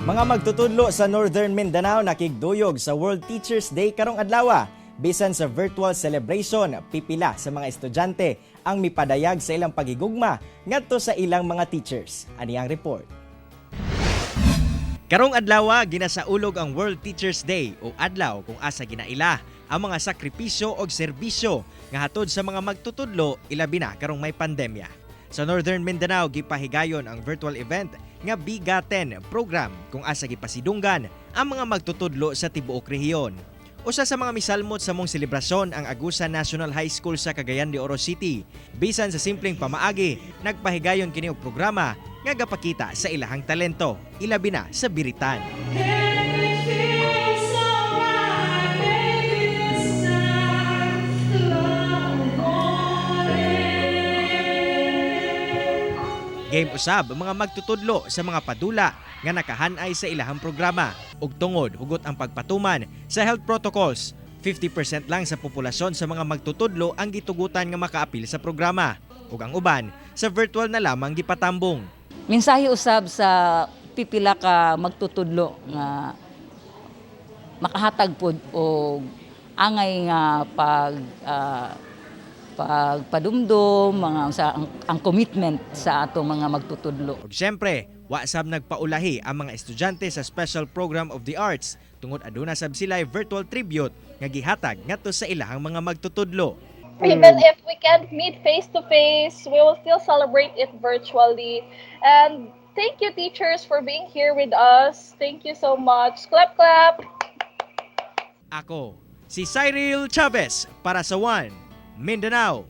Mga magtutudlo sa Northern Mindanao nakigduyog sa World Teachers Day karong adlaw. Bisan sa virtual celebration, pipila sa mga estudyante ang mipadayag sa ilang pagigugma ngadto sa ilang mga teachers. Ani ang report. Karong adlaw, ginasaulog ang World Teachers Day o adlaw kung asa ginaila ang mga sakripisyo og serbisyo nga hatod sa mga magtutudlo, ilabi na karong may pandemya. Sa Northern Mindanao, gipahigayon ang virtual event nga Bigaten program kung asa gipasidunggan ang mga magtutudlo sa tibuok rehiyon. Usa sa mga misalmot sa maong selebrasyon ang Agusan National High School sa Cagayan de Oro City. Bisan sa simpleng pamaagi, nagpahigayon kini og programa nga gapakita sa ilahang talento, ilabi na sa biritan. And it feels so right, baby, this time love won't end. Game usab ang mga magtutudlo sa mga padula nga nakahanay sa ilahang programa ug tungod hugot ang pagpatuman sa health protocols, 50% lang sa populasyon sa mga magtutudlo ang gitugutan nga makaapil sa programa ug ang uban sa virtual na lamang gipatambong. Mensahe usab sa pipila ka magtutudlo nga makahatag pod og angay nga pagpadumdum mga sa ang commitment sa atong mga magtutudlo. Ug syempre, wa sab nagpaulahi ang mga estudyante sa Special Program of the Arts tungod aduna sab sila virtual tribute nga gihatag ngadto sa ilahang mga magtutudlo. Even if we can't meet face to face, we will still celebrate it virtually. And thank you, teachers, for being here with us. Thank you so much. Clap, clap. Ako, si Cyril Chavez para sa One Mindanao.